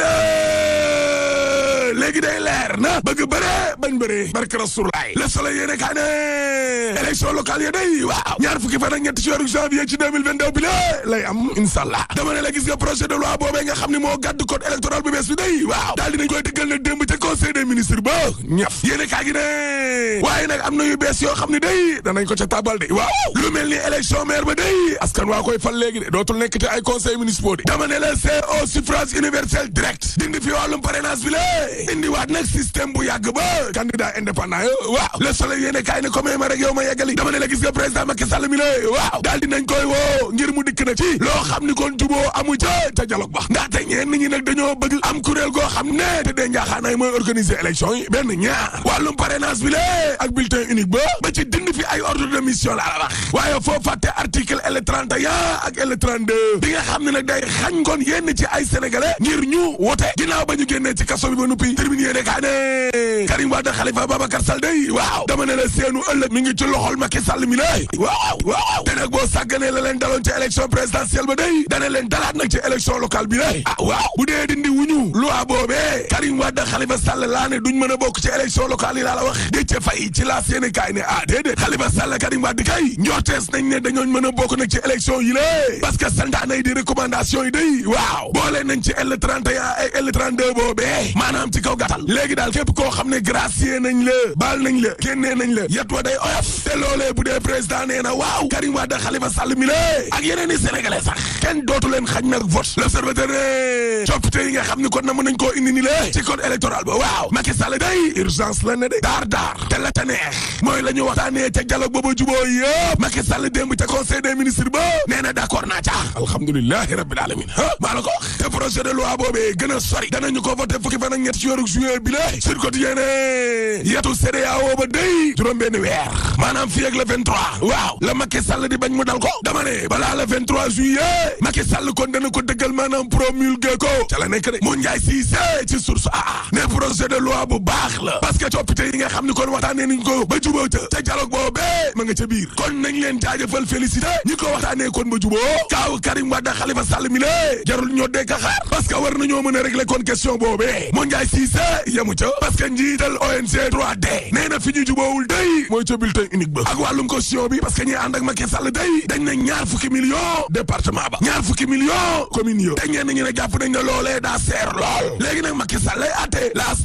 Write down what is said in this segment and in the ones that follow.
la léegi day leer na bëgg bëree bañ bëree barke Rasulaay Le Soleil yéene kaa ne élection locale ya day waaw ñaar fukki fan ak ñett ci weeru janvier ci 2022 bi la lay am inshallah dama ne la gis nga projet de loi boobee nga xam ne moo gàddu code électoral bu bees bi day waaw daal dinañ koy dëggal nag démb ca conseil des ministres ba ñaf yéene kaa gi ne waaye nag am na yu bees yoo xam ne day danañ ko ca tabal de waaw lu mel ni élection maire ba day askan waa koy fal léegi de dootul nekk te ay conseil municipaux de dama ne la c'est au suffrage universel direct dindi fi wàllum parrainage bi la indi waat nag système bu yàgg ba candidat indépendant yo waaw Le Soleil yéene kaay ne ko may ma rek yow ma yeggali dama ne la gis nga président Macky Sall mi la waaw daal dinañ koy woo ngir mu dikk na ci loo xam ni kon juboo amu ca dialogue ba ndaxte ñeen nit ñi nag dañoo bëgg am kuréel goo xam ne te dee njaaxaanaay mooy organiser élection yi benn ñaar wàllum parrainage bi la ak bulletin unique ba ci dindi fi ay ordre de mission la wax waaye foo fàtte article L31 ak L32 bi nga xam ne nag day xañ kon yenn ci ay sénégalais ngir ñu wote ginnaaw ba ñu génnee ci kaso bi ba nuppi terminé yéene kaa ne Karim Wade Khalifa Babacar Sall day waaw dama ne la seenu ëllëg mi ngi ci loxol Macky Sall mi lay waaw te nag boo sàgganee la leen daloon ci élection présidentielle ba day dana leen dalaat nag ci élection locale bi lay waaw bu dee dindi wuñu loi boobee Karim Wade Khalifa Sall laa ne duñ mën a bokk ci élection locale yi laa la wax Déthié Faye ci laas yéene kaay ne déedéet Khalifa Sall Karim Wade kay njortees nañ ne dañoo mën a bokk nag ci élection yi lée parce que santaane yi di recommandation yi day waaw boole nañ ci L31 ak L32 boobee maanaam ci kaw gàttal léegi daal képp koo xam ne gracier nañ la baal nañ la génnee nañ la yet wa day oyof te loolee bu dee président nee na waaw Karim Wade Khalifa Sall mi lée ak yeneen i sénégalais sax kenn dootu leen xañ nag vote L'Observateur ne coppite yi nga xam ne kon na mën nañ koo indi ni lée ci code électoral ba waaw Macky Sall day urgence la ne de daar te la ta neex mooy la ñu waxtaanee ca dialogue booba juboo yëpp Macky Sall démb ca conseil des ministres ba nee na d'accord naa ca alhamdulilahi rabbil alamin maa la ko wax te projet de loi boobee gën a sori danañu ko voté fukki fan ak ñett ci weeru juillet bi la Sud Quotidien yetu CEDEAO ba day juróom benn weer maanaam fii ak le 23 waaw la Macky Sall di bañ mu dal ko dama ne balaa le 23 juillet Macky Sall kon dana ko dëggal maanaam promulgué ko ca la nekk de mu Ndiaye Cissé ci source ne projet de loi bu baax la parce que coppite yi nga xam ni kon waxtaanee nañ ko ba juboo ca dialogue boobee ma nga ca biir kon nañ leen jaajëfal félicité ñi ko waxtaanee kon ba juboo kaaw Karim Wade Khalifa Sall mi lée jarul ñoo dee ka xaar parce que war nañoo mën a régler kon question boobee mu Ndiaye Cissé yamu ca parce que njiital ONG 3D nee na fi ñu juboowul day mooy ca bulletin unique ba ak wàllum caution bi parce que ñi ànd ak Macky Sall day dañ na ñaar fukki millions département ba ñaar fukki millions commune yo te ñenn ñi ne jàpp nañ ne loolee daa seer lool léegi nag Macky Sall lay atte laas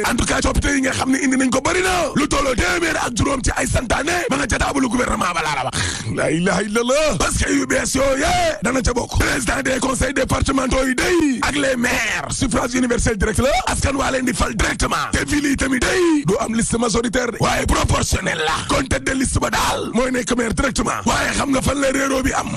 en tout cas coppite yi nga xam ne indi nañ ko bëri na lu tolloo téeméer ak juróom ci ay santaane ma nga ca taabalu gouvernement ba laa la wax la ilaha illallah parce que yu bees yooyee dana ca bokk président des conseils départementaux yi day ak les maires suffrage universel direct la askan waa leen di fal directement te fii lii tamit day du am liste majoritaire de waaye proportionnel la kon tête de liste ba daal mooy nekk maire directement waaye xam nga fan la réeroo bi am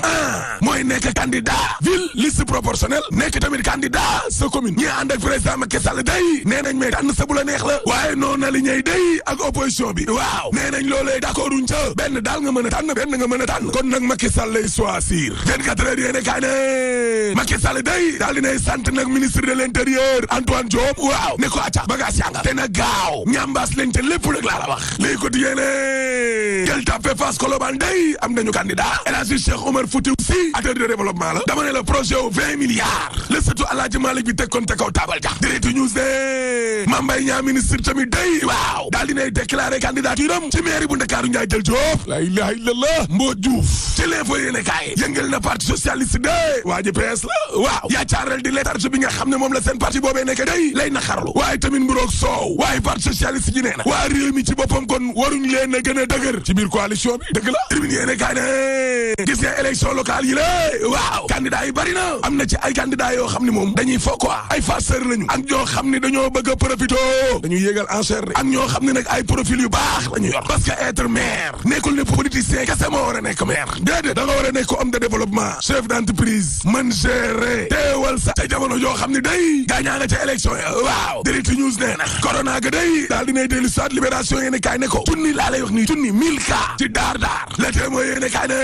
mooy nekk candidat ville liste proportionnelle nekk tamit candidat sa commune ñi ànd ak président Macky Sall day nee nañ mais tànn sa bu la neex la waaye noonu na li ñuy day ak opposition bi waaw nee nañ loolee d'accord uñ ca benn daal nga mën a tànn benn nga mën a tànn kon nag Macky Sall lay choisir 24 heures yéene kaay ne Macky Sall day daal dinay sant nag ministre de l'intérieur Antoine Diome waaw ne ko acca bagage yaa nga te na gaaw ñambaas leen ca lépp nag laa la wax léegi ko yéene jël tàppe Fass Colobane day am nañu candidat El Hadji Cheikh Omar Foutiyou Sy acteur de développement la dama ne la projet wu 20 milliards le surtout Alaaji Malick bi teg kon te kaw taabal ja Direct News de Mame Mbaye Niang ministre tamit day waaw daal dinay déclaré candidature am ci mairie bu Ndakaaru Ndiaye Jël Diop la ilaha illallah Mbodj Diouf ci l'info yéene kaay yëngal na parti socialiste de waa ji PS la waaw yaacaaral di létarge bi nga xam ne moom la seen parti boobee nekk day lay naxarlu waaye tamit mburoog soow waaye parti socialiste ji nee na waa réew mi ci boppam kon waruñ leen a gën a dëgër ci biir coalition bi dëgg la tribune yéene kaay ne gis nga élection locale yi la waaw candidat yi bari na am na ci ay candidat yoo xam ne moom dañuy fo quoi ay farceur lañu ak ñoo xam ne dañoo bëgg a profito dañuy yéegal enchère ak ñoo xam ne nag ay profil yu baax la ñu yor parce que être maire nekkul ne politicien kese moo war a nekk maire déedéet da nga war a nekk homme de développement chef d'entreprise man gérer teewal sa ca jamono joo xam ne day gaañaa nga ca élection ya waaw Direct News nee na corona ga day daal dinay dellu soit libération yéene kaay ne ko junni laa lay wax nii junni 1000 cas ci daar Le Témoin yéene kaay ne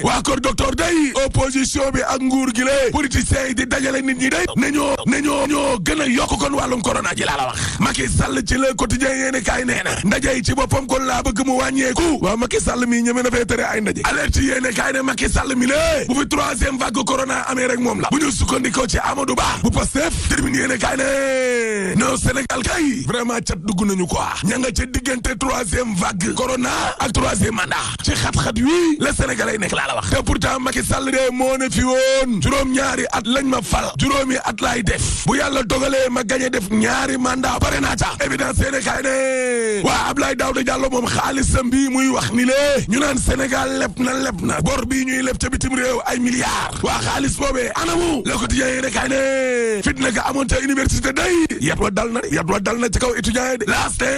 waa kër docteur day opposition bi ak nguur gi lée politiciens yi di dajale nit ñi day ne ñoo gën a yokk kon wàllum corona ji laa la wax Macky Sall ci Le Quotidien yéene kaay nee na ndaje yi ci boppam kon laa bëgg mu wàññeeku waaw Macky Sall mi ñeme na fee tere ay ndaje alerte yéene kaay ne Macky Sall mi lée bu fi troisième vague corona amee rek moom la bu ñu sukkandikoo ci Amadou Ba bu Pastef termine yéene kaay ne non Sénégal kay vraiment cat dugg nañu quoi ña nga ca diggante troisième vague corona ak troisième mandat ci xat-xat wi la Sénégalais nekk laa la wax te pourtant Macky Sall de moo ne fi woon juróom-ñaari at lañ ma fal juróomi at laay def bu yàlla dogalee ma gañe def ñaari mandat pare naa ca évidence yéene kaay ne waa Abdoulaye Daouda Diallo moom xaalisam bi muy wax ni lée ñu naan Sénégal leb na bor bii ñuy leb ca bitim réew ay milliards waa xaalis boobee anamu Le Quotidien yéene kaay ne fitna ga amoon ca université day yat wa dal na ci kaw étudiant yi de laaste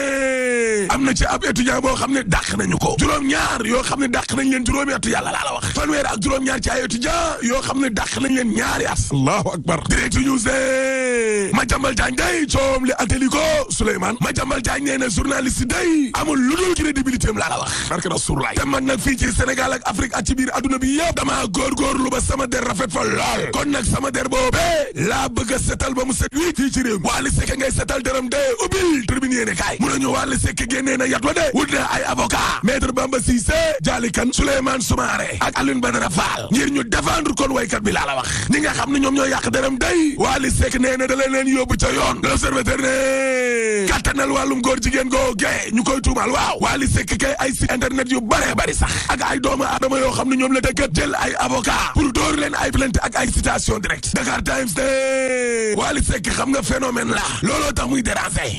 am na ci ab étudiant boo xam ne dàq nañu ko juróom-ñaar yoo xam ne dàq nañ leen juróomi at yàlla laa la wax fanweer ak juróom-ñaar ci ay étudiant yoo xam ne dàq nañ leen ñaari at allahu akbar Direct News de Madiambal Diagne day coom li ateli ko Souleymane Madiambal Diagne nee na journaliste day amul lu dul crédibilité am laa la wax barke Rasulullah te man nag fii ci Sénégal ak Afrique ak ci biir adduna bi yëpp damaa góorgóorlu ba sama der rafet fa lool kon nag sama der boobee laa bëgg a setal ba mu set wi fii ci réew mi Wally Seck ngay setal deram de ubbil tribune yéene kaay mu nañu Wally Seck génnee na yat wa de wut na ay avocat maître Bamba Cissé Dialy Kane Souleymane Soumaré ak Alioune Badara Fall ngir ñu défendre kon waykat bi laa la wax ñi nga xam ne ñoom ñoo yàq deram day Wally Seck nee na da leen yóbbu ca yoon l'Observateur ne kattanal wàllum góor jigéen goo gee ñu koy tuumal waaw Wally Seck kay ay site internet yu bare bari sax ak ay doomu aadama yoo xam ne ñoom la dëkkat jël ay avocat pour door leen ay plainte ak ay citation directe Dakar Times de Wally Seck xam nga phénomène la looloo tax muy déranger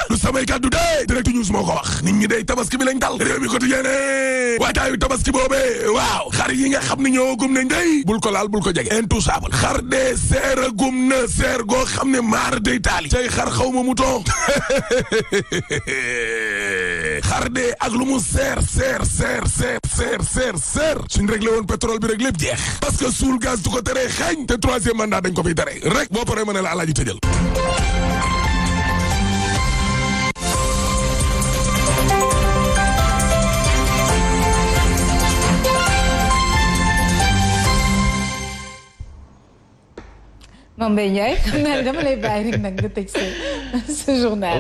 du samay kàddu de Direct News moo ko wax nit ñi day tabaski bi lañ dal réew mi quotidien waataayu tabaski boobee waaw xar yi nga xam ne ñoo gum nañ day bul ko laal bul ko jege intouchable xar de seer a gum na seer goo xam ne maar day taali cay xar xaw ma mouton xar de ak lu mu seer suñ réglé woon pétrole bi rek lépp jeex parce que suul gaz du ko teree xeeñ te troisième mandat dañ ko fiy tere rek boo paree ma ne la alaaji tëjal Mame Mbaye Ndiaye xam naa ne dama lay bàyyi rek nag nga tëj sa journal